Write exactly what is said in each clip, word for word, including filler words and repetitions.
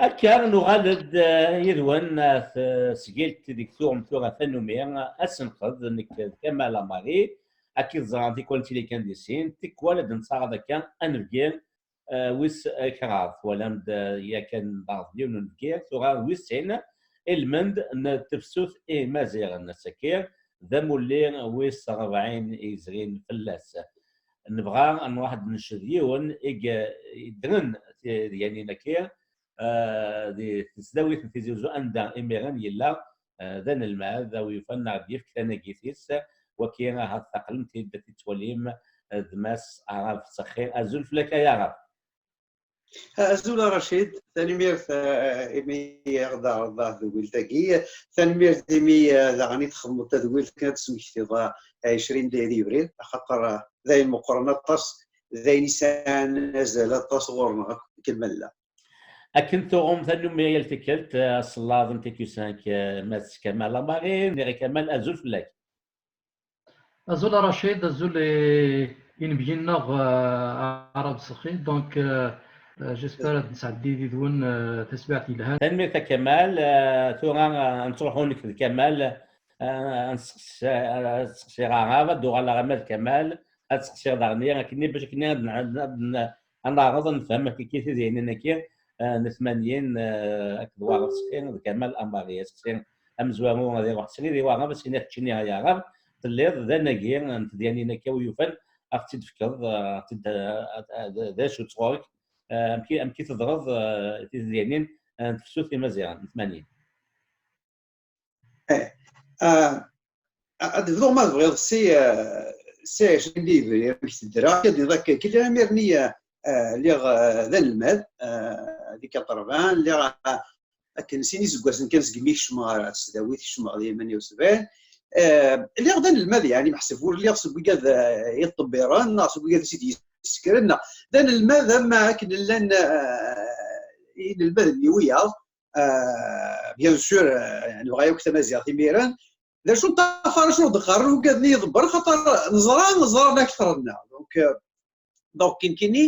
Akka, nuɣal-d, eh, yid-wen, eh, at tesgilt deg tuɣem tura tanumi, asenqed, nekk d Kamal Amari, akka i teẓram tikwal n tilikan di sin, tikwal ad d-nettaɣeḍ akka anebgi, eh, wis, eh, kraḍ, twalam-d, eh, yakan daɣ d yiwen n unebgi, tura d wis sin, ilmend n tefsut imaziɣen, ass-agi d amulli wis rebɛin i yezrin fell-as. Nebɣa ad nruḥ ad d-nenced yiwen i yeddren tedyanin-agi, eh, di tesdawit n Tizi Uzzu, anda imiren yella, eh, d anelmad, a wi yufan ad aɣ-d-yefk tanagit-is, waki ahat taqlem-t-id, ad t-id-twalim, eh, d Mass Arab Sexxi. Azul fell-ak ay Arab. Azul a Racid, tanemmirt, eh, imi i aɣ-d-terḍeḍ tedwilt-agi, tanemmirt imi, eh, daɣen i txedmeḍ tadwilt akken ad d-tesmektiḍ, eh, ɛecrin deg yebrir, axaṭer, eh, d ayen meqqren aṭas, d ayen yesɛan azal aṭas ɣur-neɣ akk akken ma nella. Akken tuɣem tanumi yal tikkelt, eh, asellaḍ n T Q cinq, eh, Mass Kamal Amari, nniɣ i Kamal azul fell-ak. Azul a Racid, azul i inebgi-nneɣ, eh, Arab Sexxi. Donc, eh, eh, j'espère ad nesɛeddi did-wen, eh, taswiɛt yelhan. Tanemmirt a Kamal. Eh, tura, eh, ad nettruḥu nekk d Kamal, eh, ad nseqsi, ad seqsiɣ Arab, ad d-uɣaleɣ ama d Kamal, ad seqsiɣ daɣen akken bac akken ad n-, ad n-, ad neɛreḍ ad nefhem akka tidyanin-agi, eh, n tmanyin, eh, akked Waɛrab Sexxi d Kamal Amari. Aseqsi amezwaru ad iruḥ srid i Waɛrab, ad s-iniɣ keččini ay Aɛrab, telliḍ d anagi n tedyanin akka wi yufan, ad ɣ-tt-id-tefkeḍ, eh, ad ɣ-tt-id-, eh, d acu-tt ɣur-k, eh, amek i, amek i teḍreḍ, eh, tidyanin, eh, n tefsut imaziɣen n tmanyin. Eh, ah, ad bduɣ ma tebɣiḍ si, eh, si ɛecrin deg yebrir, amek tedra, ad d-iniḍ akka, killa imir-nni, eh, eh, lliɣ, eh, d anelmad, eh, di quatre-vingts, lliɣ, eh, akken sin iseggasen kan segmi kecmeɣ ɣer tesdawit, kecmeɣ di tmanya u sebɛin. Eh, lliɣ d anelmad, yeɛni meḥsub ur lliɣ seg wigad, eh, yeṭṭebbiren, neɣ seg wigad i s-d-yessekren, neɣ d anelmad am akken llan, eh, inelmaden-nni wiyaḍ. Eh, bien sûr, eh, nebɣa yakk tamaziɣt imiren. D acu n ṭṭafar acu d-qqaren wigad-nni iḍebbren, xaṭer neẓra, neẓra akter-nneɣ. Donc, eh, donc, nekkini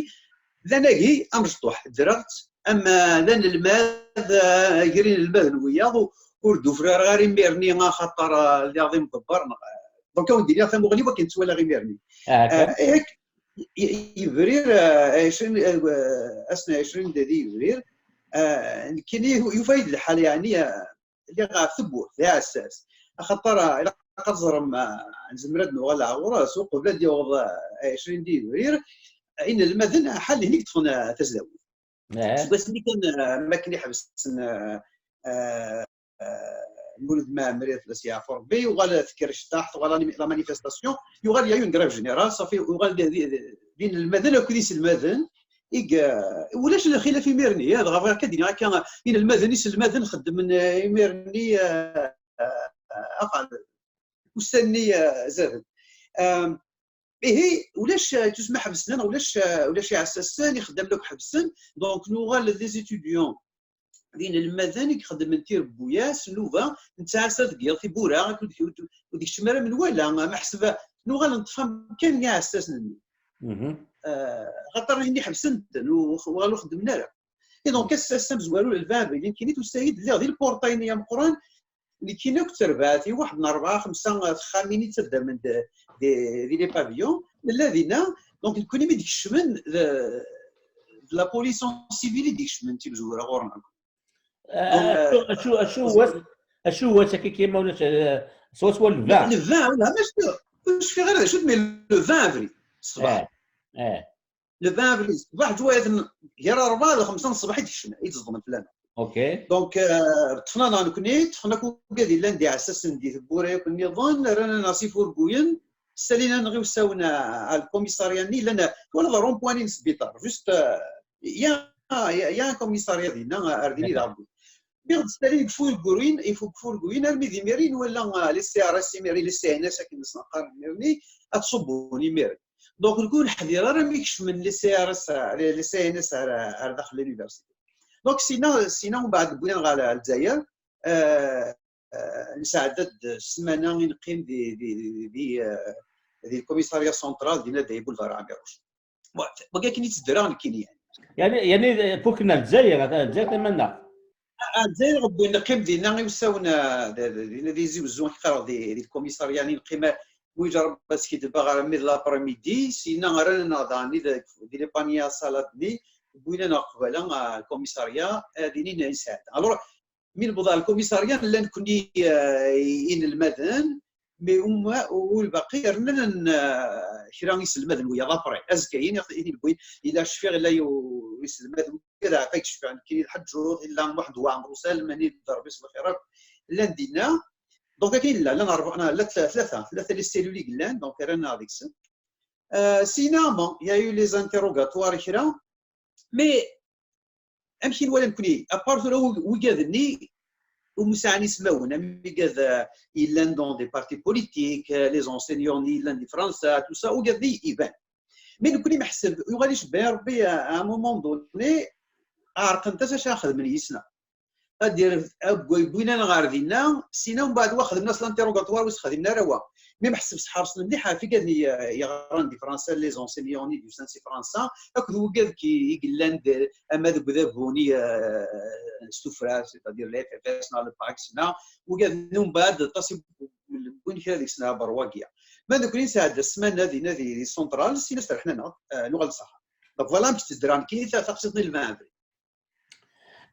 d anagi amecṭuḥ, ddreɣ-tt, am, eh, d anelmad, eh, gar inelmaden wiyaḍ, u-, ur d-ufrareɣ ara imir-nni, axaṭer, eh, lliɣ d imḍebber, neɣ, eh, donc, ad wen-d-iniɣ tamuɣli-w akken ttwaliɣ imir-nni. Ah, akka. Eh, eh, y-, y-, yebrir, eh, ɛecrin, eh, ass n ɛecrin d yebrir, eh, nekkini yufa-yi-d lḥal, yeɛni, eh, lliɣ ɣef tewwurt, d aɛessas. Axaṭer, eh, ilaq ad teẓrem, eh, nezmer ad nuɣal ɣur-s uqbel ad yaweḍ, eh, ɛecrin deg yebrir, eh, inelmaden ḥal din i yeṭṭfen, eh, tasdawit. Eh. Seg wasmi kan, eh, makken i ḥebsen, eh, eh, eh, Lmulud Mɛemmri, ad fell-as yeɛfu Rebbi, yuɣal tekker cṭaḥ, tuɣal la manifestation, yuɣal y a eu une grève générale, safi, yuɣal d, d, d, d inelmaden akked iselmaden, i, eh, ulac lxilaf imir-nni, eh, dɣa bɣiɣ kan ad d-iniɣ akka, inelmaden, iselmaden xeddmen, eh, imir-nni, eh, eh, aɣ-, ussan-nni, eh, zaden. Ehm, ihi, ulac, eh, tusma ḥebsen, ulac, eh, ulac iɛessasen, ixeddamen akk ḥebsen, donc nuɣal des étudiants d inelmaden i ixeddmen tirebbuya s nnuba, nettɛassa deg yiḍ tiwwura, ur d-, ur d-, ur d-ikeččem ara menwala, meḥseb nuɣal neṭṭef amkan n yiɛessasen-nni. Mhm. Eh, xaṭer ayen ḥebsen-ten, u-, uɣal ur xeddmen ara. Et donc, ass, ass amezwaru, le vingt avril, nekkini tusa-yi-d, lliɣ di lpurṭay-nni ameqqran, nekkini akk d terbaɛt-iw, waḥed n rebɛa, xemsa texxamin i ttaddamen d, d, di les pavillons, nella dinna, donc, nekkini mi d-kecmen, d, d la police en civil i d-ikecmen d timezwura ɣur-neɣ. Donc, acu, acu, acu wass, acu wass akka, ma ulac, eh, swaswa le vingt. Le vingt, wala, mačči, ur cfiɣ ara d acu, mais le vingt avril, ṣṣbeḥ. Eh, eh. Le vingt avril, ṣṣbeḥ, ǧwayaten, gar rebɛa d xemsa n ṣṣbeḥ i d-kecmen, i d-ẓedmen fell-aneɣ. Ok. Donc, eh, ṭṭfen-aneɣ nekkni, ṭṭfen akk wigad yellan d iɛessasen di tewwura yakk nniḍen, rran-aneɣ s ifurguyen, ssalin-aneɣ iwsawen, eh, ar lkumisarya-nni, llan, eh, twalaḍ rond-point-nni n sbiṭar, juste, eh, y a, y a, y a un commissariat dinna, eh, ar din i d aɣ-wwin. Wwiɣ-d stalin deg ifurguyen, ifurguyen, armi d imir-nni nwala, ah, les C R S imir-nni, les C N S akken i sen-qqaren imir-nni, ad ttṣubbun imir-nni. Donc, nekk ur neḥdir ara mi kecmen les C R S, ah, les, les C N S ar, ar daxel l'université. Donc, sina, sina, umbeɛd wwin-aneɣ ɣer Lezzayer, eh, eh, nesɛedda-d ssmana i neqqim di, di, di, di, eh, di le commissariat central, dinna di boulevard Amirouche. Bon, wagi akken i ttedreɣ nekkini, yani. Yani, yani, fukken ar Lezzayer, ar Lezzayer tama-nneɣ. Ɛeddayen ɣer win neqqim dinna i usawen, eh, d, d, dinna di Tizi Uzzu, ad k-qqareɣ di, di lkumisarya-nni neqqim, eh, wi ǧerreb ad skiddbeɣ armi d l'après-midi, sina rran-aneɣ daɣen di, di lipanya salad-nni, wwin-aneɣ qbala, eh, lkumisarya, eh, dini nesɛedda. Alors, mi newweḍ ɣer lkumisarya, nella nekkni, eh, inelmaden, mais umma, u lbaqi rnan, eh, kra iselmaden wiyaḍ après. Azekka-yin, i, i, yella cfiɣ, yella yu-, iselmad, wigad ɛfak cfiɣ, nekkini d Ḥeǧǧuḍ, yella Muḥend Waɛmer Usalem, ani d Rebbi s lxir akk, llan dinna. Donc, akken yella, llan rebɛa, llan tla-, tlata, tlata les cellules i yellan, donc, rran-aɣ deg-sen. Euh, sinon, bon, il y a eu les interrogatoires, kra, mais amek i nwala nekkni, à part tura wi-, wigad-nni umi sɛan ismawen, am wigad, euh, yellan dans des partis politiques, euh, les enseignants-nni yellan di Fransa, tout ça, wigad-nni iban. Mais nekkni meḥseb, yuɣal icebbeɛ Rebbi à, à un moment donné, ɛerqent-as acu ara xedmen yis-neɣ. Ad d-, wwin-aneɣ ɣer dinna, sina mbeɛd wa xedmen-as l'interrogatoire, ur s-xdimen ara wa. Mi meḥseb sḥersen mliḥ ɣef wigad-nni, eh, yeɣran di Fransa, les enseignants-nni d-yusan si Fransa, akked wigad ki-, i yellan d, ama deg udabu-nni, eh, s tuffra, c'est-à-dire le F F S neɣ le PACS, neɣ wigad-nni mbeɛd aṭas i wwin kra deg-sen ɣer berwagi. Ma nekkni nesɛedda ssmana dinna di, di Centrale, sina serḥen-aneɣ, eh, nuɣal d ṣṣeḥḥa. Donc voilà amek tt-ddreɣ nekkini ta-, taqsiṭ-nni le vingt avril.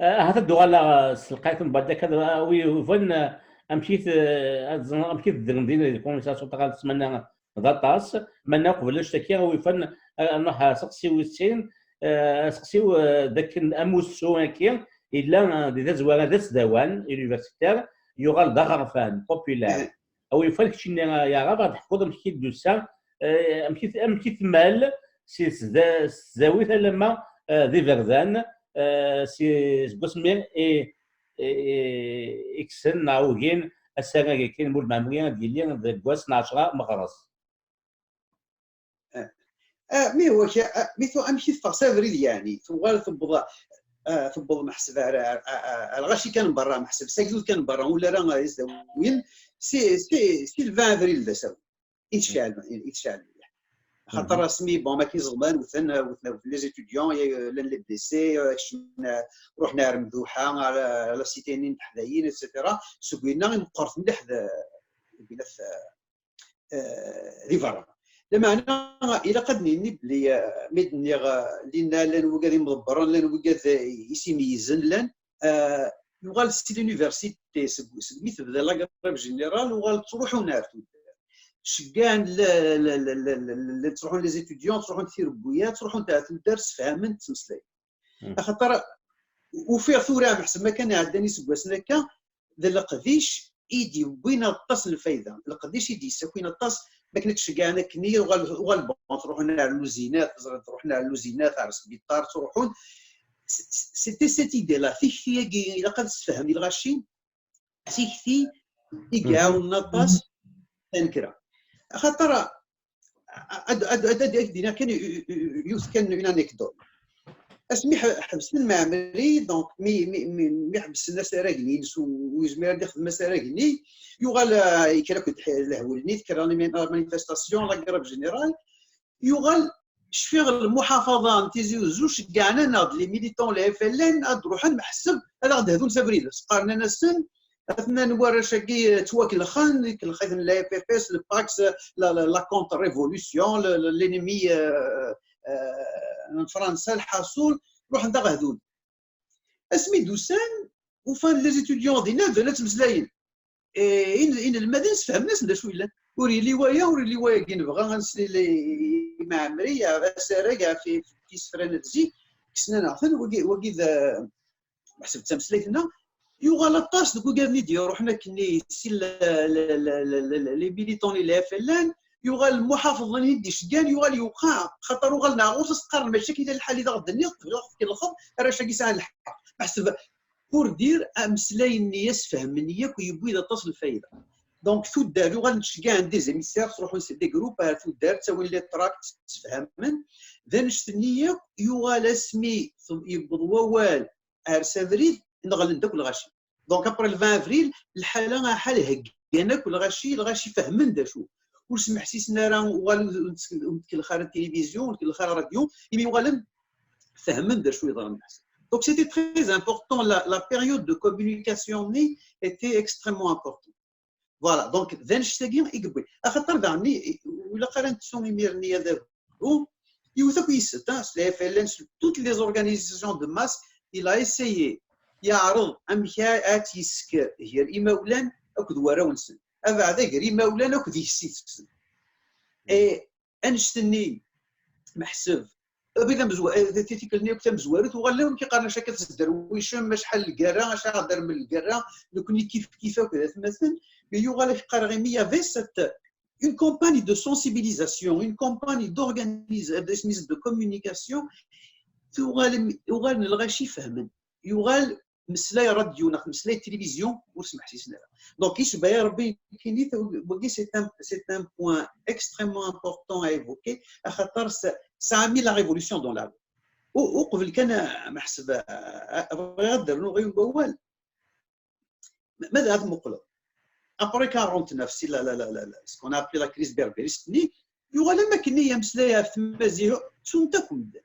Ah, ahat ad d-uɣaleɣ, ah, s lqayt n Badda, kad, ah, wi yufan, ah, amek i t-, ah, ad ẓren amek i teddren din di Commission Centrale ssmana d aṭas, meɛna uqbel annect-agi, wi yufan, ah, nruḥ ar seqsi wis sin, ah, seqsi-w, ah, d akken amussu-agi yella, ah, di tazwara d asdawan, universitaire, yuɣal d aɣerfan, populaire. A wi yufan keččini, a Yaɛrab, ad d-teḥkuḍ amek i d-tusa, eh, amek i t-, amek i tmal si tesda-, s tesdawit alamma, eh, d iberdan, eh, si, seg wasmi i, i, i, i kksen neɣ ugin asarag-agi n Mulud Mɛemmri ad yili deg wass n ɛecṛa meɣres. Ah, mi huwa ka-, ah, mi tu-, amek i teffeɣ s abrid, yeɛni, tuɣal tewweḍ, ah, tewweḍ meḥseb ar, ar, ar, ar lɣaci kan n berra, meḥseb s agdud kan n berra, ula ara isdawiyen, si, si, si le vingt avril d asawen, i tecɛel, i tecɛel mliḥ. Axaṭer asmi, bon, makin ẓelman, wten, wten, wten les étudiants, llan les blessés, kecmen, ruḥen ar Mduḥa, ar, ar la cité-nni n teḥdayin, et cetera. Seg winna i meqqret mliḥ d, deg winna t-, eh, di berra. Lameɛna, ilaq ad d-nini belli, eh, mi d-nniɣ, eh, linna llan wigad imḍebbren, llan wigad, eh, i s-imeyyzen, llan, eh, yuɣal si l'université, seg, segmi tebda la grève générale, uɣal ttruḥun ar tuddar. Ceggɛen la, la, la, la, la, la, ttruḥun les étudiants, ttruḥun tirebbuyat, ttruḥun ar tuddar, sefhamen, ttmeslayen. Axaṭer ufiɣ tura, meḥseb akken ɛeddan iseggasen akka, d leqdic i d-yewwin aṭas n lfayda, leqdic i d-yessakin aṭas, makken ad tceggɛen akken i uɣal, uɣal bon, truḥen ar luzinat, teẓriḍ, truḥen ar luzinat, ar sbiṭar, ttruḥun. C'était cette idée-là, tikti-agi, ilaq ad tessefhem i lɣaci, tikti i iɛawnen aṭas tanekra. Axaṭer, ad, ad, ad, ad ak-d-iniɣ kan yiwet kan une anecdote. Asmi ḥ-, ḥebsen Mɛemmri, donc, mi, mi, mi, mi ḥebsen asarag-nni, ur yezmir ad ixdem asarag-nni, yuɣal, ah, yekker akk lehwel-nni, tekker la manifestation, la grève générale, yuɣal, cfiɣ lmuḥafaḍa n Tizi Uzzu ceggɛen-aneɣ-d les militants n la F L N ad d-ruḥen, meḥseb ad aɣ-d-hdun s abrid, qqaren-asen, atnan warrac-agi ttwakelxen, ikellex-iten la F F S, le PACS, la, la, la contre-révolution, le, le, l'ennemi, euh, euh, n Fransa, lḥaṣul, ruḥen d aɣ-hdun. Asmi d-usan, ufan les étudiants dinna bdan ad ttmeslayen. Eh, in-, inelmaden sfehmen-asen d acu yellan. Ur yelli waya, ur yelli wayagi, nebɣa ad nsel i Mɛemmri, asarag, ɣef isefran n zik, kksen-aneɣ-ten, wagi, wagi d, meḥseb d tameslayt-nneɣ, yuɣal aṭas deg wigad-nni d-iruḥen akkenni si l-, l-, l-, l-, l-, les militants n la F L N, yuɣal lmuḥafeḍ-nni i d-iceggan, yuɣal yewqeɛ, xaṭer uɣalen ɣer ɣur-s, as-qqaren mačči akka i lḥal i d aɣ-d-tenniḍ, tebɣiḍ ad tkelxeḍ, arrac-agi sɛan lḥeqq. Meḥseb pour dire, ameslay-nni, asefhem-nni akk yewwi-d aṭas n lfayda. Donc, tuddar, uɣalen ttceggɛen des émissaires, ttruḥun s des groupes ar tuddar, ttawin les tracts, ssefhamen. D annect-nni akk, yuɣal asmi t-, yewweḍ wawal ar s abrid, neɣlen-d akk lɣaci. Donc, après le vingt avril, lḥala aḥal heggan akk lɣaci, lɣaci fehmen d acu. Ur smeḥsisen ara, uɣal ur, ur, ur tkellex ara tilivizyu, ur tkellex ara radio, imi uɣalen fehmen d acu yeḍran. Donc c'était très important, la, la période de communication était extrêmement importante. Voilà, donc d annect-agi i yewwi. Axaṭer daɣen, ur ilaq ara nettu imir-nni adabu, yiwet akk yis-s, hein, s la F L N, s toutes les organisations de masse, il a essayé, yeɛreḍ amek ad tt-yesker gar imawlan akked warraw-nsen, abeɛda gar imawlan akked yessi-tsen. Et annect-nni, meḥseb, abrid amezwa-, eh, tikkelt-nni akk tamezwarut, uɣalen amek i qqaren, acḥal akka tesderwicem, acḥal lgerra, acḥal ɣ-dermen lgerra, nekni kif kif akk d atmaten, mais yuɣal ak qqareɣ imi y avait cette, une campagne de sensibilisation, une campagne d'organisation, de communication, tuɣal, uɣalen lɣaci fehmen, yuɣal meslay radio neɣ meslay télévision ur smeḥsisen ara. Donc, icebba ya Rebbi nekkini, wagi c'est un, c'est un point extrêmement important à évoquer, axaṭer ça, ça a mis la révolution dans la rue. U, uqbel kan, meḥseb, bɣiɣ ad d-rnuɣ yiwen wawal. Ma, ma ad tmuqleḍ, après quarante-neuf, si la, la, la, la, la, ce qu'on a appelé la crise berbériste-nni, yuɣal am akken i ameslay ɣef tmaziɣt, ttunt akk medden.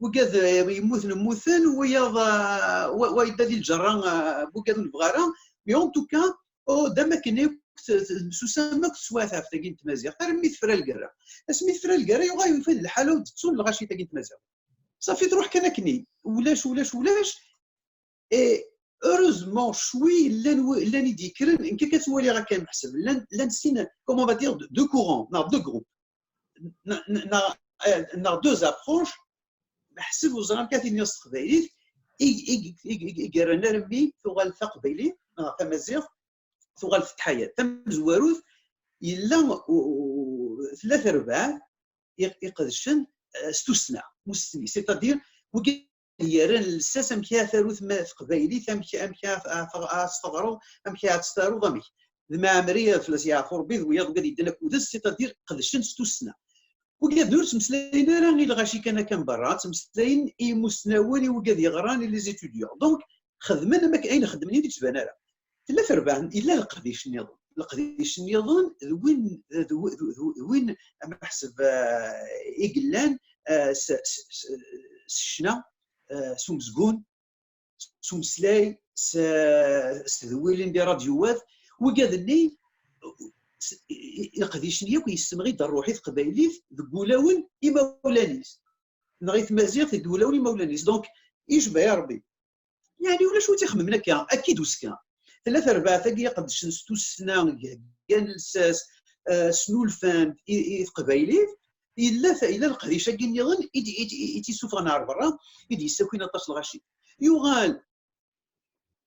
Wigad, eh, yemmuten, mmuten, wiyaḍ, eh, wa, wa yedda di lǧerra, eh, wigad ur nebɣi ara. Mais en tout cas, oh, d am akken akk t-, t-, temsusam akk teswiɛt ɣef tagi n tmaziɣt, armi tefra lgerra. Asmi tefra lgerra, yuɣal yufa-d lḥala ur d-ttun lɣaci tagi n tmaziɣt. Safi, truḥ kan akken, ulac, ulac, ulac. Et heureusement, cwi llan w-, llan i d-yekkren, nekk akka ttwaliɣ akka, meḥseb, llan, llan sin, comment on va dire, deux courants, neɣ deux groupes, neɣ, neɣ, neɣ, eh, neɣ deux approches, meḥseb ur ẓriɣ amek ad t-iniɣ s teqbaylit, i, i, i, i, i yerran armi tuɣal taqbaylit, neɣ tamaziɣt, tuɣal tetḥayad. Tamezwarut, yella u-, u-, tella terbaɛt i, iqedcen, eh, s tussna, musni, c'est-à-dire, wigi yerran lsas amek ara taru tma-, teqbaylit, amek, amek ara, ara, ara teɣreḍ, amek ara tt-taruḍ, amek. D Mɛemmri, fell-as yeɛfu Rebbi, d wiyaḍ wigad yeddan akked-s, c'est-à-dire qedcen s tussna. Wigad ur ttmeslayen ara i lɣaci kan akka n berra, ttmeslayen i imusnawen, i wigad yeɣran, i les étudiants. Donc, xedmen am akken ayen xeddmen i d-yettban ara. Tella terbaɛt, yella leqdic nniḍen. Leqdic nniḍen d win, d w-, d w-, d w-, d win, ameḥseb, eh, i yellan, eh, s, s, s, s ccna, eh, s umezgun, s umeslay, s, s tedwilin di radyuwat. Wigad-nni, s, i, i, leqdic-nni akk yessemɣi-d rruḥ i teqbaylit deg wulawen imawlan-is, neɣ i tmaziɣt deg wulawen imawlan-is. Donc, icba ya Rebbi. Yeɛni ulac wi tt-ixemmen akka, akka i d-uska. Tella terbaɛt-agi iqeddcen s tussna, heggan lsas, eh, snulfan-d i, i teqbaylit, yella ta-, yella leqdic-agi nniḍen i d-, i d-, i d-, i d-isuffɣen ar berra, i d-yessakin aṭas n lɣaci. Yuɣal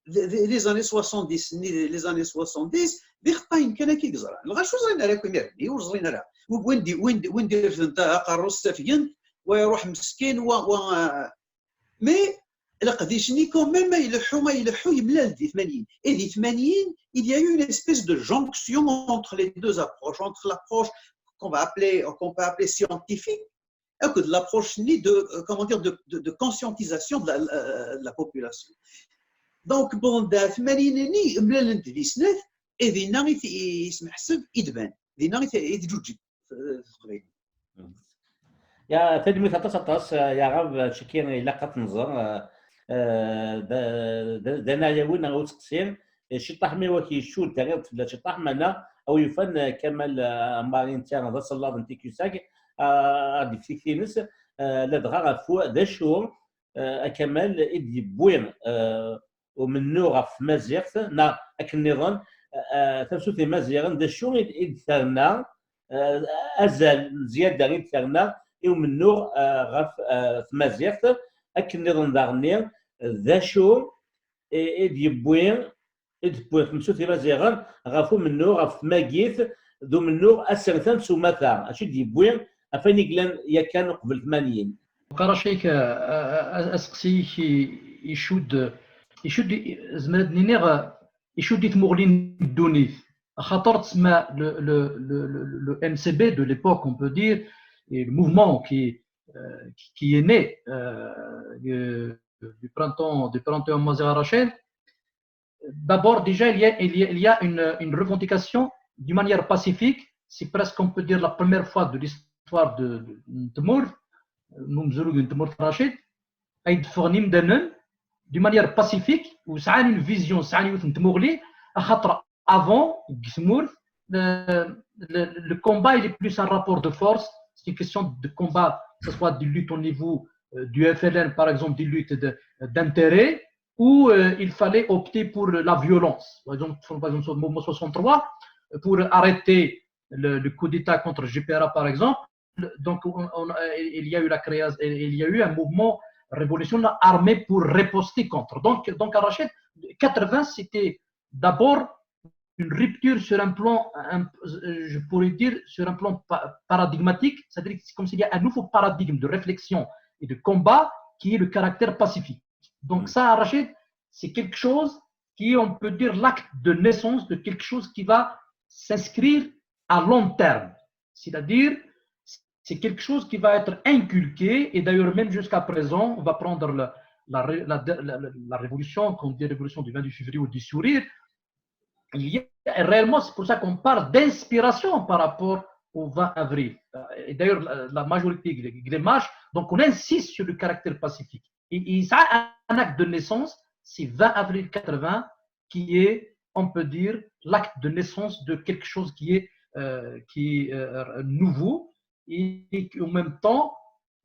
d-, d-, les années soixante-dix, nni les années soixante-dix, d ixeṭṭayen kan akka i yeẓran. Lɣaci ur ẓrin ara akk imir-nni, ur ẓrin ara. Win d-, win d-, win d-irefden ta-, aqerru-s ttafgen, wa iruḥ meskin, wa, wa, mais leqdic-nni quand même, ay ileḥḥu, ay ileḥḥu, yemlal di tmanyin. Et di tmanyin, il y a eu une espèce de jonction entre les deux approches, entre l'approche qu'on va appeler, qu'on peut appeler scientifique, et que l'approche ni de, euh, comment dire, de, de, de conscientisation de la, euh, de la population. Donc, bon, di tmanyin-nni, mlalent di snat, et dinna i t-, i yesmeḥseb, i d-ban. Dinna i t-, i tǧuǧǧeg, euh, teqbaylit. Ya, tanemmirt aṭas, aṭas, eh, ya Ɣab, eh, ciki ilaq ad t-nẓer, eh, eh, d, d, d anaɛyawen neɣ useqsi, eh, ciṭṭaḥ mi wak icudd, terriḍ fell-as ciṭṭaḥ, meɛna, a wi yufan, eh, Kamal, eh, Ɛemmar, netta d asellaḍ n Tikusag, eh, ad d-iftik tines, eh, ladɣa ɣef wa-, d acu, eh, a Kamal, i d-yewwi, eh, umennuɣ ɣef tmaziɣt, neɣ akken nniḍen, eh, eh, tamsut imaziɣen, d acu i d, i d-terna, eh, azal n zzyada i d-terna i umennuɣ, eh, ɣef, eh, tmaziɣt, akken nniḍen daɣenni, d acu i, i d-yewwi, i d-tewwi tmsut imaziɣen ɣef umennuɣ, ɣef tmagit d umennuɣ asertan s umata, acu i d-yewwi ɣef wayen i yellan yakan uqbel tmanyin. Qarac-ik, eh, eh, eh, aseqsi-ik i, icudd, icudd, zemreɣ ad d-niniɣ, eh, icudd i tmuɣli n ddunit. Axaṭer tsemma le, le, le, le, le M C B de l'époque, on peut dire, et le mouvement qui, euh, qui, qui est né, euh, du, du printemps, du printemps Maziɣ Rachid. D'abord, déjà, il y a, il y a, il y a une, une revendication d'une manière pacifique. C'est presque, on peut dire, la première fois de l'histoire de, de, de Tmur, euh, Mumzulug de Tmur Rachid. ay d-ffɣen imdanen d'une manière pacifique, u sɛan une vision, sɛan yiwet n tmuɣli, axaṭer avant, deg tmurt, le, le, le combat il est plus un rapport de force, c'est une question de combat, que ce soit des luttes au niveau euh, du F L N, par exemple, des luttes d'intérêt, où euh, il fallait opter pour la violence. Par exemple, par exemple, sur le mouvement soixante-trois, pour arrêter le, le coup d'État contre J P R A, par exemple, donc on, on, il y a eu la création, il y a eu un mouvement révolutionnaire armé pour riposter contre. Donc, donc à Rachid, quatre-vingts, c'était d'abord une rupture sur un plan, un, je pourrais dire, sur un plan paradigmatique, c'est-à-dire que c'est comme s'il y a un nouveau paradigme de réflexion et de combat qui est le caractère pacifique. Donc ça, Rachid, c'est quelque chose qui, on peut dire, l'acte de naissance de quelque chose qui va s'inscrire à long terme. C'est-à-dire, c'est quelque chose qui va être inculqué, et d'ailleurs même jusqu'à présent, on va prendre la, la, la, la, la révolution, qu'on dit révolution du vingt-huit février ou du sourire, il y a, réellement, c'est pour ça qu'on parle d'inspiration par rapport au vingt avril. Et d'ailleurs, la, la majorité des marches, donc on insiste sur le caractère pacifique. Et, et ça a un acte de naissance, c'est vingt avril quatre-vingts, qui est, on peut dire, l'acte de naissance de quelque chose qui est, euh, qui est euh, nouveau et, et en même temps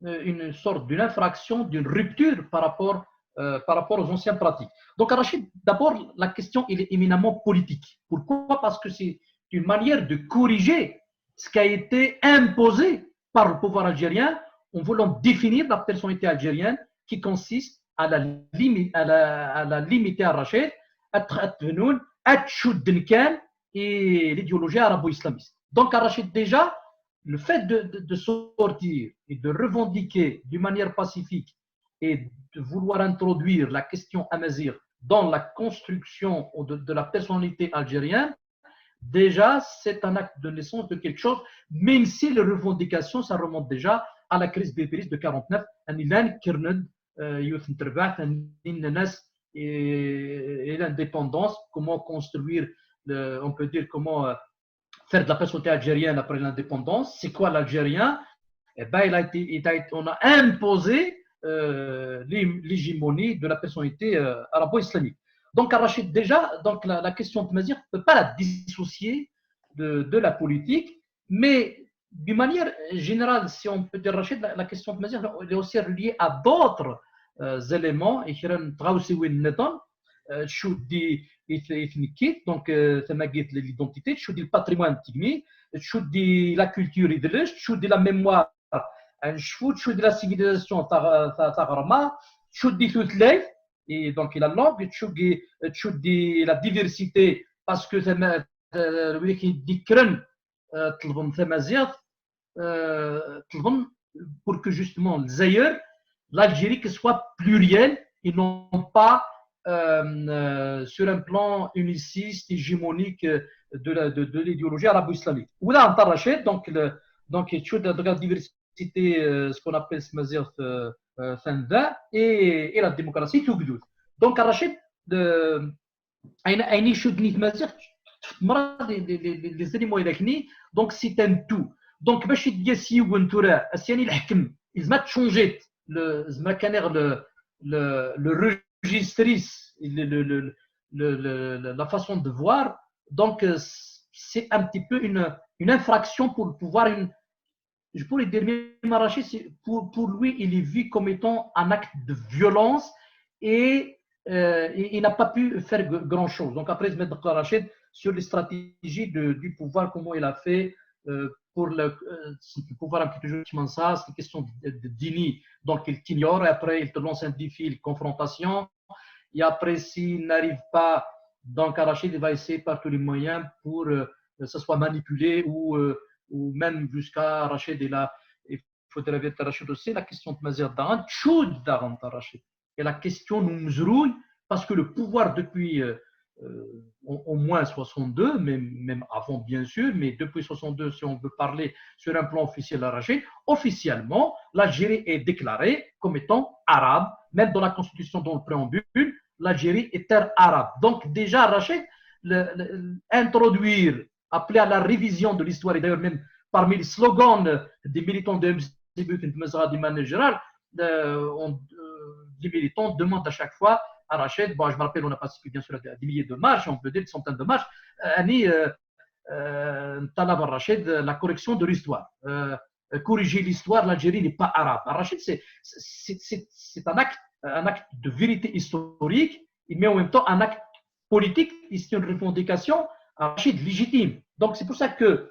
euh, une sorte d'une infraction, d'une rupture par rapport, euh, par rapport aux anciennes pratiques. Donc, Rachid, d'abord, la question elle est éminemment politique. Pourquoi ? Parce que c'est une manière de corriger ce qui a été imposé par le pouvoir algérien en voulant définir la personnalité algérienne qui consiste à la, limi à la, à la limiter à Rachid, à, à, à et l'idéologie arabo-islamiste. Donc, Rachid, déjà, le fait de, de, de, sortir et de revendiquer d'une manière pacifique et de vouloir introduire la question amazigh dans la construction de, de la personnalité algérienne, déjà, c'est un acte de naissance de quelque chose, même si les revendications, ça remonte déjà à la crise pépériste de quarante-neuf, un Ilan Kirned, euh, Youth Intervath, un Innanas et, et l'indépendance, comment construire, le, on peut dire, comment euh, faire de la personnalité algérienne après l'indépendance. C'est quoi l'Algérien ? Eh ben, il a été, il a été, on a imposé euh, l'hégémonie de la personnalité euh, arabo-islamique. Donc, Rachid, déjà, donc la, la question de Mazir, on ne peut pas la dissocier de, de la politique, mais d'une manière générale, si on peut dire, Rachid, la, la question de Mazir, elle est aussi reliée à d'autres euh, éléments, et qui rentrent aussi, oui, euh, tchou di donc euh, l'identité, tchou di le patrimoine technique, tchou di la culture, tchou di la mémoire, tchou di la civilisation, tchou di et donc la langue, tchou di la diversité, parce que euh, euh, pour que justement les ailleurs l'Algérie que soit plurielle et non pas euh, euh, sur un plan uniciste, hégémonique euh, de, de, de l'idéologie arabo-islamique. Ou là, on donc, le, donc, tu as la diversité, euh, ce qu'on appelle ce euh, euh, et, et la démocratie, tout. Donc, Rachid, de, ayen ayen icudden i tmaziɣt, les éléments, donc c'est un tout. Donc bac ad d-yas yiwen tura, ad s-yini leḥkem, yezmer ad tchangiḍ le, yezmer kan le, le, le registre, le, le, le, le, la façon de voir. Donc euh, c'est un petit peu une, une infraction pour pouvoir une, je pourrais dire, Marachi, pour, pour lui, il est vu comme étant un acte de violence et euh, il, il n'a pas pu faire grand-chose. Donc après, je mets Rachid sur les stratégies de, du pouvoir, comment il a fait euh, pour, le, euh, le pouvoir un peu toujours ça, c'est une question de, de, de dini. Donc il t'ignore et après, il te lance un défi, une confrontation. Et après, s'il n'arrive pas, donc Rachid il va essayer par tous les moyens pour euh, que ce soit manipulé ou, euh, ou même jusqu'à Rachid, il a, il faudrait être Rachid aussi, la question de Mazir Daran, Choud Daran Rachid. Et la question nous mzrouille parce que le pouvoir depuis euh, euh, au, au, moins soixante-deux, mais même avant bien sûr, mais depuis soixante-deux, si on veut parler sur un plan officiel à Rachid, officiellement, l'Algérie est déclarée comme étant arabe, même dans la constitution, dans le préambule, l'Algérie est terre arabe. Donc déjà, Rachid, le, le, introduire, appeler à la révision de l'histoire, et d'ailleurs même parmi les slogans des militants de M C B, de manière générale, euh, on, euh, des militants demandent à chaque fois à Rachid, bon, je me rappelle, on a participé bien sûr à des milliers de marches, on peut dire des centaines de marches, euh, يعني, euh, euh, نطالب Rachid la correction de l'histoire. Euh, euh, corriger l'histoire, l'Algérie n'est pas arabe. Rachid, c'est, c'est, c'est, c'est un acte, un acte de vérité historique, mais en même temps un acte politique, et c'est une revendication, Rachid, légitime. Donc c'est pour ça que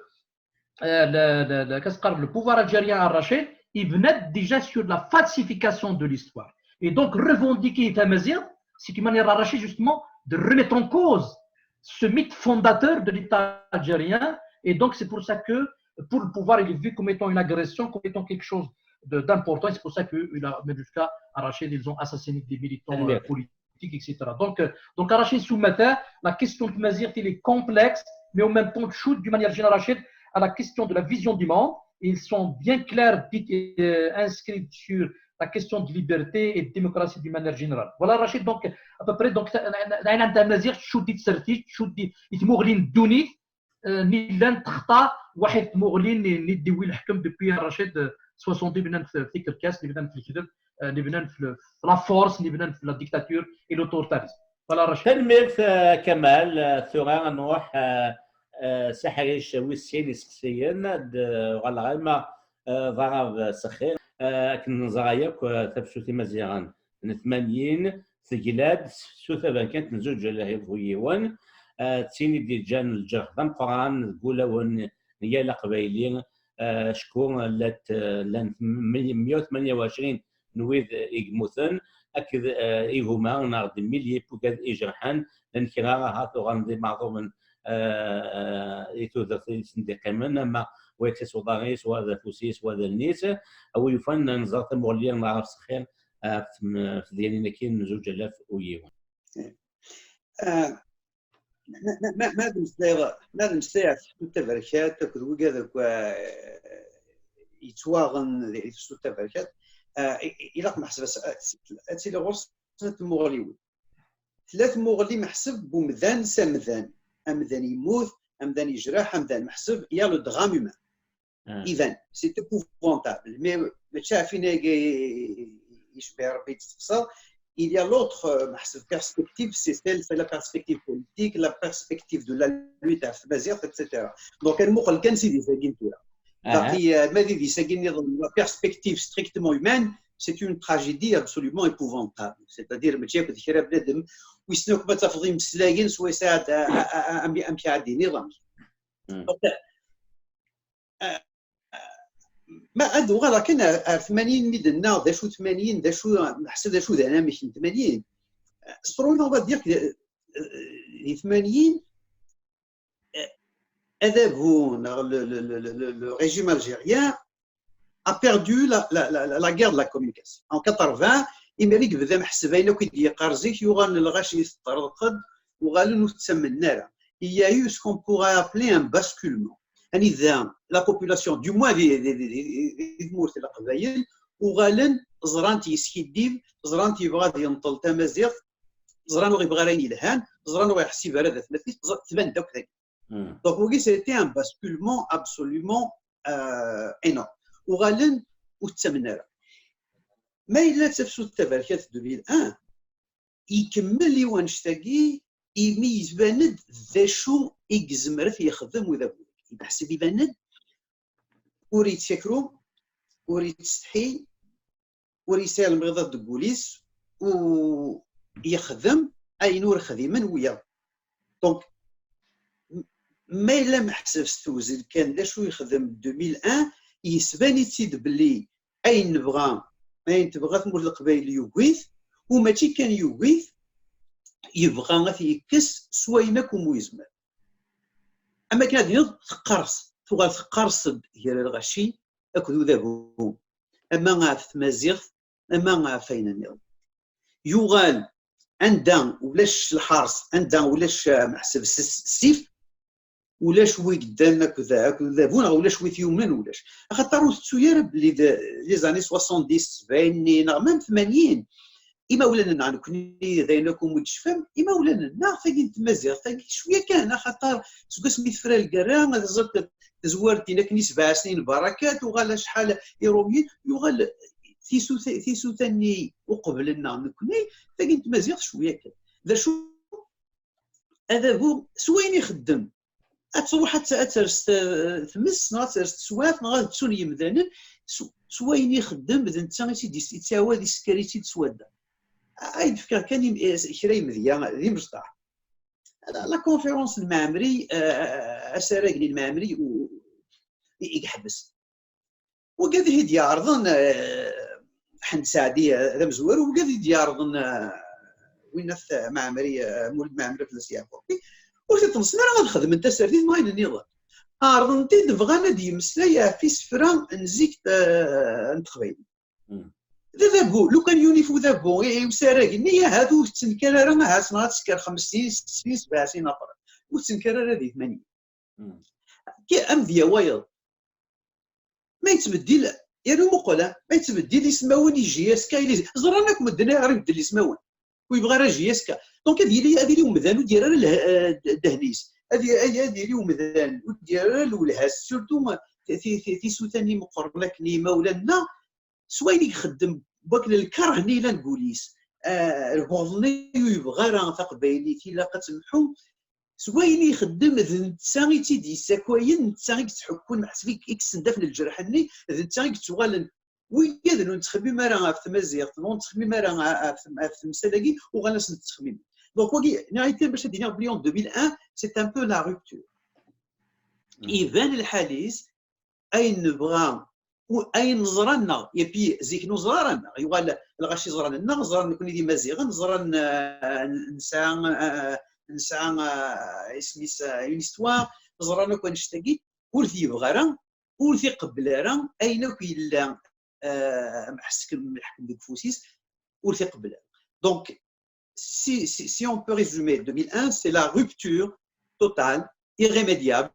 euh, le, le, le, qu'est-ce que le pouvoir algérien à Rachid, il venait déjà sur la falsification de l'histoire. Et donc revendiquer Tamazight, c'est une manière à Rachid justement de remettre en cause ce mythe fondateur de l'État algérien. Et donc c'est pour ça que pour le pouvoir, il est vu comme étant une agression, comme étant quelque chose de- d'important. Et c'est pour ça que il a, même jusqu'à Rachid, ils ont assassiné des militants euh, politiques, et cetera. Donc, euh, donc Rachid Soumata, la question de Tamazight, elle est complexe, mais en même temps, shoot d'une manière générale, Rachid, à la question de la vision du monde. Ils sont bien clairs, dit- euh, inscrits sur la question de liberté et de démocratie d'une manière générale. Voilà, Rachid, donc, à peu près, donc, أنا أنت مزيغ تشو دي تسرتي تشو دي يتموغلين دوني نيلان تخطى واحد مغلين ندي وين الحكم دوبي رشيد سوسون دي بنان في فكر كاس اللي بنان في الكذب اللي بنان في la force اللي بنان في la dictature et l'autoritarisme. Voilà, Rachid. Tanemmirt, euh, Kamal. Euh, tura ad nruḥ, euh, euh, s aḥric wis sin iseqsiyen, ad, euh, uɣaleɣ arma, euh, d Aṛab Sexxir. Euh, akken neẓra yakk, euh, tafsut imaziɣen n tmanyin tegla-d s tefsut taberkant n zuǧ alaf u yiwen, euh, d tin i d-yeǧǧan lǧerḥ d ameqqran deg wulawen n yal aqbayli, euh, acku llant, euh, llan meyya u tmenya u ɛecrin n wid i yemmuten, akked, eh, igumma neɣ d milliers n wigad ijerḥen, llan kra ahat uɣalen d imeɛḍuben, eh, eh, i tudert i sen-d-iqqimen, ama wa yekkes-as uḍar-is, wa d afus-is, wa d allen-is, a wi yufan neẓra tamuɣli n Aṛab Sexxir, eh, ɣef tem-, ɣef tedyanin-agi n zuǧ alaf u yiwen. Eh, Ma, ma, ma, ma ad mmeslayeɣ, ma ad mmeslayeɣ ɣef tefsut taberkat akked wigad akk, eh, yettwaɣen di, di tefsut taberkat, eh, i, i, ilaq meḥseb as-, ad, ad tili ɣur-s snat tmuɣliwin. Tella tmuɣli meḥseb n umdan s amdan. Amdan yemmut, amdan yejreḥ, amdan meḥseb, il y a le drame humain. Iban, c'est épouvantable. Mais mačči ɛfin agi yecbeḥ Rebbi yettqeṣṣer. Il y a l'autre, euh, meḥseb perspective, c'est celle, c'est la perspective politique, la perspective de la lutte ɣef tmaziɣt, et cetera. Donc, ad nmuqel kan s idis-agi n tura. Baqi, euh, ma d idis-agi nniḍen, la perspective strictement humaine, c'est une tragédie absolument épouvantable. C'est-à-dire, mačči akk d kra bnadem, wissen akk ma tafeḍ imeslayen, swayes ad, a, a, a, amek, amek ad d-iniḍ, amek. Donc, euh, Ma ad uɣaleɣ kan ar, ar tmanyin mi d-nnaɣ, d acu tmanyin, d acu, meḥseb d acu d anamek n tmanyin. Ce problème, on va dire que, euh, di tmanyin, euh, adabu, neɣ le, le, le, le, le, le régime algérien a perdu la, la, la, la guerre de la communication. En quatre-vingts, imir i yebda meḥseb ayen akk i d-yeqqar zik, yuɣal lɣaci teṭṭerḍeq-d, uɣalen ur ttamnen ara. Il y a eu ce qu'on pourrait appeler un basculement. Anida la population, du moins di, di, di, di, di tmurt n Leqbayel, uɣalen ẓran-t yeskiddib, ẓran-t yebɣa ad yenṭel tamaziɣt, ẓran ur yebɣi ara ayen yelhan, ẓran ur yeḥsib ara d atmatis, ẓ-, tban-d akk tagi. Donc, wagi, c'était un basculement absolument, euh, énorme. Uɣalen ur ttamen ara. Ma yella d tafsut taberkat deux mille un, ikemmel i wannect-agi imi yetban-d d acu i yezmer ad t-yexdem udabu. Meḥseb iban-d ur yettakru, ur yettsetḥi, ur yesɛi lemɣiḍat deg wul-is, u yexdem ayen ur xdimen wiyaḍ. Donc, m-, ma yella meḥseb s tewzel kan d acu yexdem deux mille un, yesban-itt-id belli ayen nebɣa, ayen tebɣa tmurt n Leqbayel yugi-t, u mačči kan yugi-t, yebɣa ad t-yekkes s wayen akk umi yezmer. Am akken ad d-tiniḍ teqqers, tuɣal teqqers-d gar lɣaci akked udabu, ama ɣef tmaziɣt, ama ɣef wayen nniḍen. Yuɣal anda ulac lḥers, anda ulac, eh, meḥseb s-, ssif, ulac wi yeddan akked, akked udabu, neɣ ulac wi t-yumnen, ulac. Axaṭer ur tettu ara belli d les années soixante-dix, sebɛin-nni, neɣ même tmanyin, imawlan-nneɣ, nekkni d ayen akk umi d-tecfam, imawlan-nneɣ, tagi n tmaziɣt, tagi cwiya kan, axaṭer seg wasmi tefra lgerra, ad teẓriḍ tezwar-d din akken i sebɛa snin barakat, uɣal acḥal Iṛumyen, yuɣal tisuta-, tisuta-nni uqbel-nneɣ nekkni, tagi n tmaziɣt cwiya kan. D acu? Adabu, s wayen ixeddem, ad truḥ ad t-, ad ters t-, tmes, neɣ ad ters teswiɛt, neɣ ad ttun yemdanen, s, s wayen ixeddem, d netta i tt-id-, i tt-iɛawed isker-itt-id s wadda. Ay d-fkeɣ kan im-, kra imedya d imecṭaḥ. La, la conférence n Mɛemmri, euh, asarag-nni n Mɛemmri u-, i, i yeḥbes. Wigad i t-id-yeɛreḍen, euh, Ḥend Saɛdi, euh, d amezwaru, wigad i t-id-yeɛreḍen, euh, winnat, euh, Mɛemmri, euh, Mulud Mɛemmri At At Sɛid Yaɛqub, ur t-id-ṭemsen ara ad xedmen tasertit n wayen nniḍen. Ɛerḍen-t-id, bɣan ad yemmeslay ɣef isefra n zik, euh, n teqbaylit. D adabu, lukan yunif udabu i, i usarag-nni, ahat ur tettenkar ara, ahat neɣ ad tekker xemsin, setta, sebɛa snin après. Ur tettenkar ara di tmanyin. Ki-, amedya wayeḍ. Ma yettbeddil, yernu muqel, ma yettbeddil ismawen i J S K, ili-, ẓran akk medden ayɣer ibeddel ismawen. Ur yebɣi ara J S K. Donc ad yili, ad yili umdan ur d-yerri ara leh-, eh, ddehn-is. Ad y-, ad y-, ad yili umdan ur d-yerri ara lwelha-s, surtout, eh, ti-, ti-, ti-, tisuta-nni meqqren akken i yimawlan-nneɣ, s wayen i ixeddem, wakken lkerh-nni yellan deg wul-is, eh, lbuɣḍ-nni ur yebɣi ara taqbaylit, ilaq ad temḥu, s wayen i ixeddem, d netta i tt-id-yessakayen, d netta i yettḥekkun, meḥsub i, i yessendafen lǧerḥ-nni, d netta i yettuɣalen. Wigad ur nettxemmim ara ɣef tmaziɣt, ur nettxemmim ara ɣef, ɣef temsal-agi, uɣalen asen-ttxemmimen. Donc, wagi, nniɣ-ak kan bac ad d-iniɣ belli en deux mille un, c'est un peu la rupture. Iban lḥal-is, ayen nebɣa, u-, ayen neẓra nneɣ, et puis zik ur neẓra ara nneɣ, yuɣal lɣaci ẓran nneɣ, ẓran nekni d Imaziɣen, ẓran, euh, nesɛa, euh, nesɛa, euh, isem-is, euh, une histoire, ẓran akk annect-agi, ur t-yebɣi ara, ur t-iqebbel ara, ayen akk yella, euh, mḥeskem, mḥekkem deg ufus-is, ur t-iqebbel ara. Donc, si, si, si on peut résumer deux mille un, c'est la rupture totale, irrémédiable,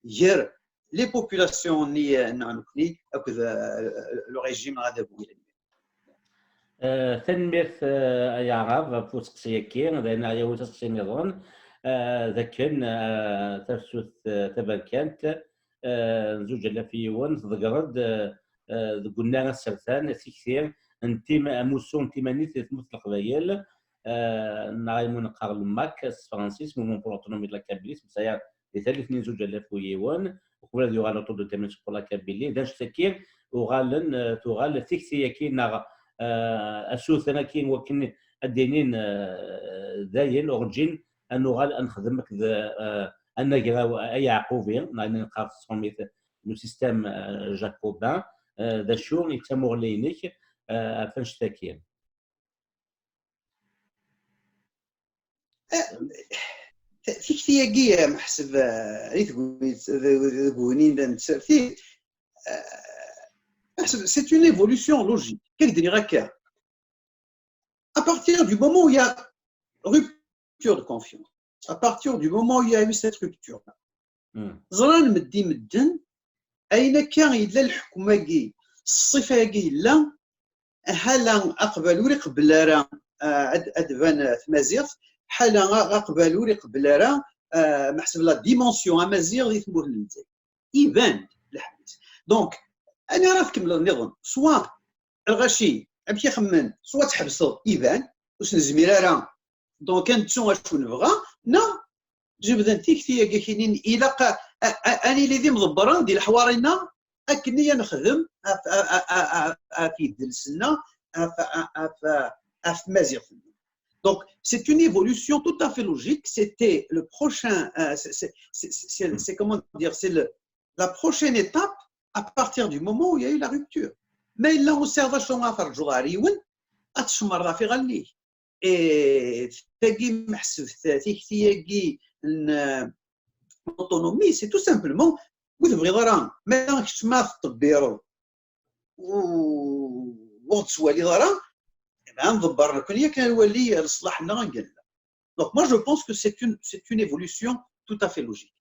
ger les populations-nni, euh, nneɣ nekni, akked, euh, le régime adabu. Euh, tanemmirt, euh, ay Aɛrab, ɣef useqsi-agi, d ayen ara yawi taseqsi nniḍen, euh, d akken, euh, tafsut, euh, taberkant, euh, zuǧ alaf yiwen, tḍeggreḍ-d, euh, euh, deg unnar asertan, tikti n tim-, amussu n timanit di tmurt n Leqbayel, euh, neɣ ayen umi neqqar le MAK s tefransist, Mouvement pour l'Autonomie de la Kabylie, smesayeɣ di tallit-nni n zuǧ alaf u yiwen, uqbel ad yuɣal Autour de Témis pour la Kabylie, d annect-agi uɣalen, euh, tuɣal tikti-agi neɣ, euh, asuter-agi wakken ad d-inin, euh, dayen urǧin ad nuɣal ad nexdem akked, euh, anagraw ayeɛqubi, neɣ ayen neqqar s tṛumit le système, euh, jacobin, euh, d acu i d tamuɣli-inek, euh, ɣef annect-agi? Tikti-agi, meḥseb, euh, i tegwi-, deg winin n tsertit, euh, meḥseb, c'est une évolution logique. Kak d-nniɣ akka. À partir du moment où il y a rupture de confiance, à partir du moment où il y a eu cette rupture, ẓran meddi medden, ayen akka yella leḥkem-agi, ṣṣifa-agi yella, ḥala aqbal ur iqebbel ara, euh, ad, ad tban tmaziɣt, ḥala aqbal ur iqebbel ara, euh, meḥseb la dimension amaziɣ di tmurt n Lezzayer. Iban-d leḥkem-is. Donc, ani ara tkemmleḍ nniḍen, soit lɣaci, amek i xemmen, soit tḥebseḍ, iban, ur s-nezmir ara, donc ad nettu acu nebɣa, neɣ jebden tikti-agi kinin, ilaq a, a, a, ad nili d imḍebbren di leḥwar-inna, akken i ad nexdem ɣef, ɣef, ɣef, ɣef yidles-nneɣ, ɣef, ɣef, ɣef, ɣef tmaziɣt-nneɣ. Donc, c'est une évolution tout à fait logique. C'était le prochain, euh, c'est, c'est, c'est, c'est, c'est, comment dire, c'est le, la prochaine étape à partir du moment où il y a eu la rupture. Ma yella ur tesɛiḍ acu ara terǧuḍ ɣer yiwen, ad tcemmreḍ ɣef iɣallen-ik. Et tagi, meḥseb, tikti-agi n, euh, l'autonomie, c'est tout simplement, ur tebɣiḍ ara, ma kečč ma tettḍebbireḍ, u-, ur ɣ-d-tettwaliḍ ara, eh ben, nḍebber nekkni akken ad nwali leṣlaḥ-nneɣ anga nella. Donc moi, je pense que c'est une, c'est une évolution tout à fait logique.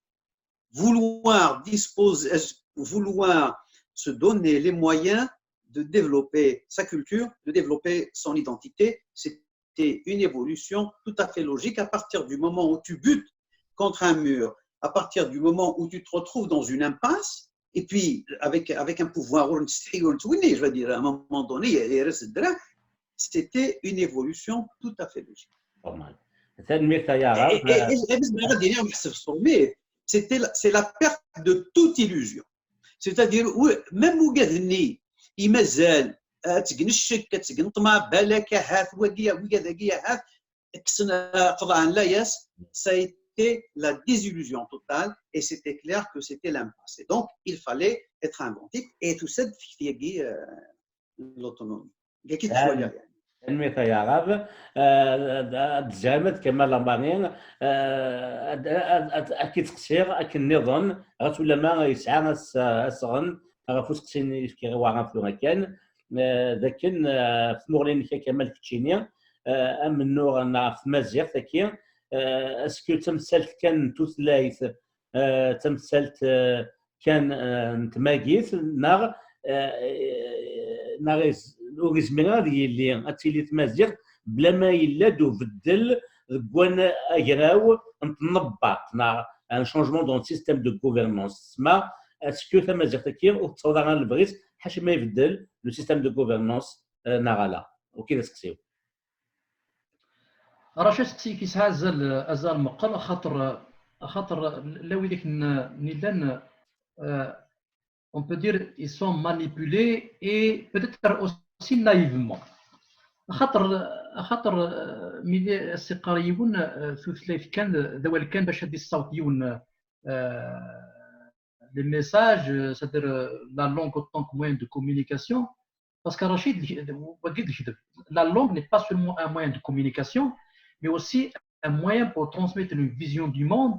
Vouloir dispose-, vouloir se donner les moyens de développer sa culture, de développer son identité, c'était une évolution tout à fait logique. À partir du moment où tu butes contre un mur, à partir du moment où tu te retrouves dans une impasse, Et puis, avec, avec un pouvoir, ur nettsetḥi, ur nettwenni, je veux dire, à un moment donné, il y a les restes de c'était une évolution tout à fait logique. Normal. Tanemmirt a Yaɛra. Et, et, et, et, mais, mais, mais, mais, mais, c'était la- c'est la perte de toute illusion. C'est-à-dire, oui, même ugad-nni, i mazal, ad tgen ccek, ad tgen ṭṭmeɛ, balak ahat, wagi, wigad-agi ahat, kksen, euh, qeḍɛen layas, ça a été la désillusion totale et c'était clair que c'était l'impasse. Et donc, il fallait être inventif et tout ça, في euh, l'autonomie. Kif tettwaliḍ, yani? Tanemmirt a Yaɛra. Ad tezɛemt Kamal Lamani, ad k-id-seqsiɣ akken nniḍen, ɣas ulamma yesɛa asɣen ɣef useqsi-nni i fkiɣ i Waɛrab tura kan, d akken, ɣef tmuɣli-nnek a Kamal keččini, amennuɣ neɣ ɣef tmaziɣt-agi, est-ce que d tamsalt kan n tutlayt, d tamsalt kan n tmagit, neɣ neɣ ur yezmir ara ad yili, ad tili tmaziɣt bla ma yella-d ubeddel deg wanagraw n tnebbart, neɣ un changement dans le système de gouvernance. Tessma, est-ce que tamaziɣt-agi ur tettaweḍ ara lebɣi-s ḥaca ma ibeddel le système de gouvernance, neɣ ala? Wagi d aseqsi-w. Racid, aseqsi-ik yesɛa azal, azal meqqer, axaṭer, axaṭer la wid akken nillan, on peut dire, ils sont manipulés et peut-être aussi naïvement. Axaṭer, axaṭer, mi as-iqqar yiwen, tutlayt kan, d awal kan bac ad yessaweḍ yiwen, les messages, c'est-à-dire la langue autant que moyen de communication, parce que Racid, la langue n'est pas seulement un moyen de communication, mais aussi un moyen pour transmettre une vision du monde,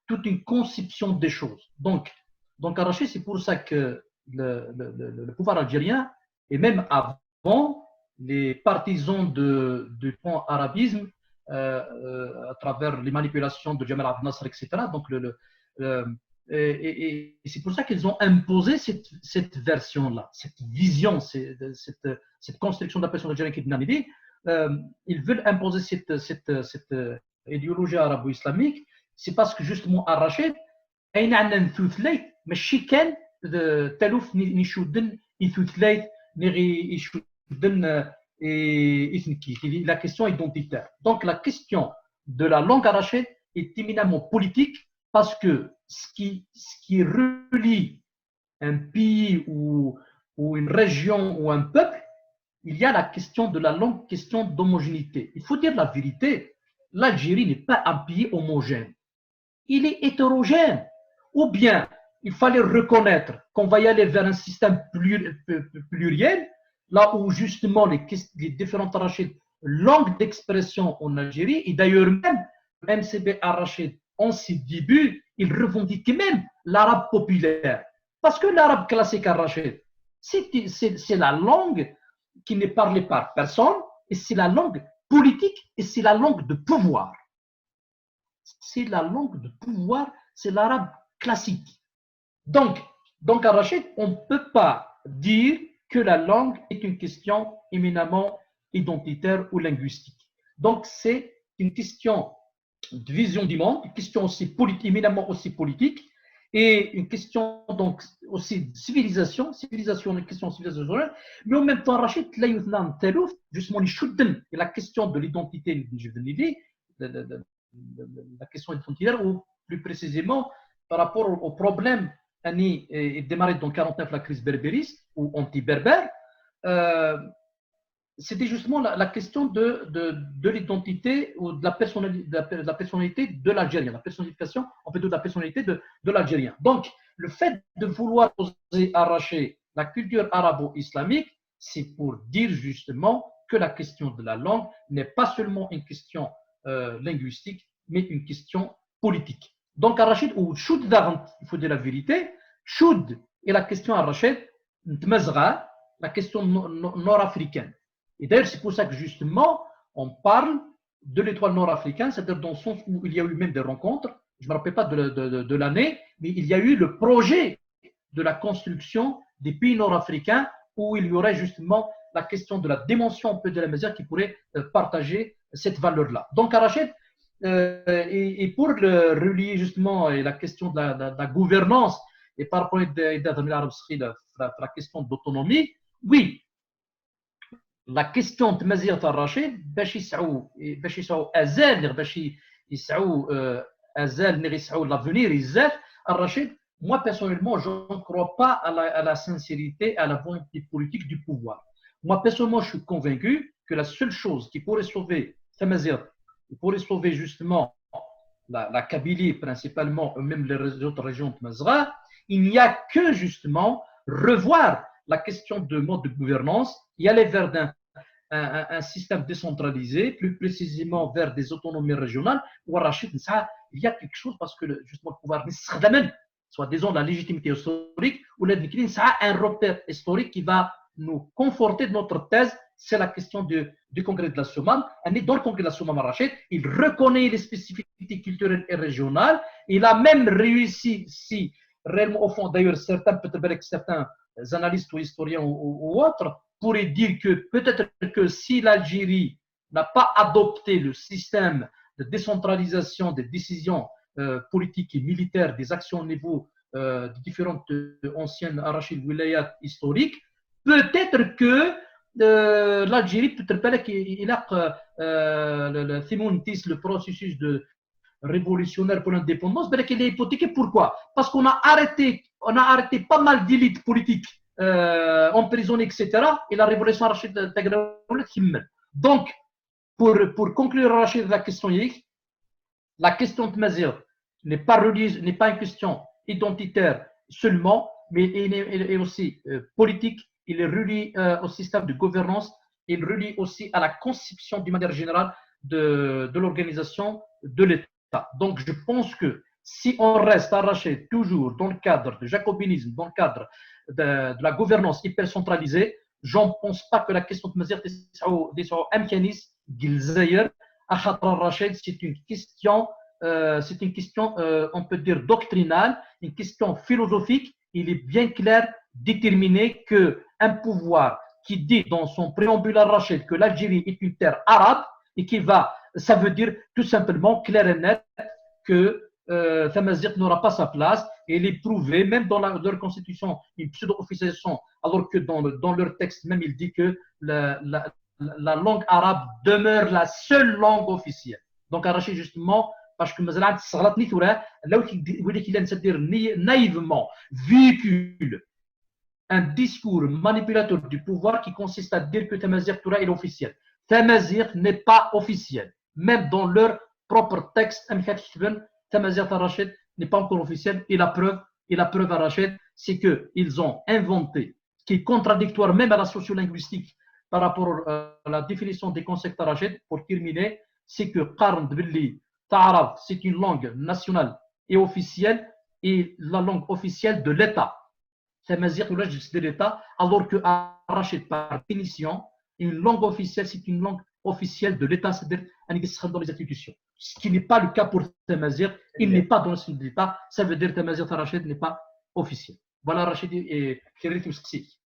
toute une conception des choses. Donc, donc Racid, c'est pour ça que le, le, le, le pouvoir algérien, et même avant, les partisans de, du pan-arabisme, euh, euh, à travers les manipulations de Jamal Abdel Nasser, et cetera. Donc, le, le, euh, et, et, et c'est pour ça qu'ils ont imposé cette, cette version-là, cette vision, cette, cette, cette construction de la personne algérienne qui est Namidi. Euh, ils veulent imposer cette, cette, cette idéologie arabo-islamique. C'est parce que justement, à Rached, ayen ɛnan tutlayt, mačči kan d taluft n icudden i tutlayt, neɣ i icudden i tnekkit, la question identitaire. Donc la question de la langue à Rached est éminemment politique parce que ce qui, ce qui relie un pays ou, ou une région ou un peuple, il y a la question de la langue, question d'homogénéité. Il faut dire la vérité, l'Algérie n'est pas un pays homogène. Il est hétérogène. Ou bien, il fallait reconnaître qu'on va y aller vers un système pluriel, là où justement les, les différentes langues d'expression en Algérie, et d'ailleurs même le M C B à Rached, en ses débuts, il revendiquait même l'arabe populaire. Parce que l'arabe classique à Rached, c'est la langue qui n'est parlée par personne, et c'est la langue politique, et c'est la langue de pouvoir. C'est la langue de pouvoir, c'est l'arabe classique. Donc, donc à Rached, on ne peut pas dire que la langue est une question éminemment identitaire ou linguistique. Donc, c'est une question de vision du monde, une question aussi politique, éminemment aussi politique, et une question donc aussi de civilisation, civilisation, une question civilisationnelle, mais en même temps, Rached, là, il y a une justement, et la question de l'identité, la question identitaire, ou plus précisément, par rapport au problème, il démarrait dans quarante-neuf la crise berbériste ou anti-berbère, euh, c'était justement la, la, question de, de, de l'identité ou de la, de la, personnalité de l'Algérien, la personnification, on peut dire, de la personnalité de, de l'Algérien. Donc, le fait de vouloir oser arracher la culture arabo-islamique, c'est pour dire justement que la question de la langue n'est pas seulement une question euh, linguistique, mais une question politique. Donc, à Rached, ou Choud d'Arant, il faut dire la vérité, Choud est la question à Rached, la question nord-africaine. Et d'ailleurs, c'est pour ça que justement, on parle de l'étoile nord-africaine, c'est-à-dire dans le sens où il y a eu même des rencontres, je ne me rappelle pas de, de, de, de l'année, mais il y a eu le projet de la construction des pays nord-africains où il y aurait justement la question de la dimension, on peut dire, la misère qui pourrait euh, partager cette valeur-là. Donc, à Rached, euh, et, et, pour le relier justement et la question de la, de la, de la gouvernance et par rapport à la question d'autonomie, oui, la question de Mazir Rachid, باش يسعوا باش يسعوا أزال باش يسعوا أزال نغ يسعوا l'avenir يزاف. Rachid, moi personnellement, je ne crois pas à la, à la sincérité, à la volonté politique du pouvoir. Moi personnellement, je suis convaincu que la seule chose qui pourrait sauver Mazir, qui pourrait sauver justement la, la Kabylie principalement, même les autres régions de Mazra, il n'y a que justement revoir la question de mode de gouvernance et aller vers un, un, un système décentralisé, plus précisément vers des autonomies régionales, où Rachid, il y a quelque chose parce que justement le pouvoir, soit disant la légitimité historique, ou un repère historique qui va nous conforter de notre thèse, c'est la question de, du congrès de la Soumam. On est dans le congrès de la Soumam Rachid, il reconnaît les spécificités culturelles et régionales. Il a même réussi, si réellement au fond, d'ailleurs, certains, peut-être certains analystes ou historiens ou, ou, ou autres pourraient dire que peut-être que si l'Algérie n'a pas adopté le système de décentralisation des décisions euh, politiques et militaires, des actions au niveau euh, des différentes euh, anciennes Rachid wilayat historiques, peut-être que euh, l'Algérie peut-être qu'il a euh, le, le, le processus de révolutionnaire pour l'indépendance, mais qu'il est hypothéqué. Pourquoi? Parce qu'on a arrêté, on a arrêté pas mal d'élites politiques euh, emprisonnées, et cetera. Et la révolution Rachid. Donc, pour, pour conclure, Rachid, la question, la question de Mazir n'est pas religieuse, n'est pas une question identitaire seulement, mais elle est, elle est aussi euh, politique. Il est relié euh, au système de gouvernance, il relie aussi à la conception d'une manière générale de, de l'organisation de l'État. Donc, je pense que si on reste arraché toujours dans le cadre du jacobinisme, dans le cadre de, de la gouvernance hypercentralisée, je ne pense pas que la question de Mazir est un mécanisme, c'est une question, euh, c'est une question, euh, on peut dire, doctrinale, une question philosophique. Il est bien clair, déterminé que un pouvoir qui dit dans son préambule à Rachid que l'Algérie est une terre arabe et qui va, ça veut dire tout simplement clair et net que euh, Tamazight n'aura pas sa place. Et il est prouvé, même dans la, leur constitution, une pseudo-officialisation, alors que dans, dans leur texte même, il dit que la, la, la langue arabe demeure la seule langue officielle. Donc, Rachid, justement, parce que Mazir, c'est là qu'il a naïvement véhicule un discours manipulateur du pouvoir qui consiste à dire que Tamazight Torah est officiel. Tamazight n'est pas officiel. Même dans leur propre texte, Tamazight Rachid n'est pas encore officiel. Et la preuve, et la preuve à Rachid, c'est qu'ils ont inventé, qui est contradictoire même à la sociolinguistique par rapport à la définition des concepts Rachid, pour terminer, c'est que Qarn Dbelli Taarab, c'est une langue nationale et officielle, et la langue officielle de l'État. Tamazight ulac de l'État, alors que Rachid, par définition, une langue officielle, c'est une langue officielle de l'État, c'est-à-dire dans les institutions. Ce qui n'est pas le cas pour Tamazight, il n'est pas dans le sud de l'État, ça veut dire Tamazight Rachid n'est pas officiel. Voilà, Rachid, et Kiritou Sksik.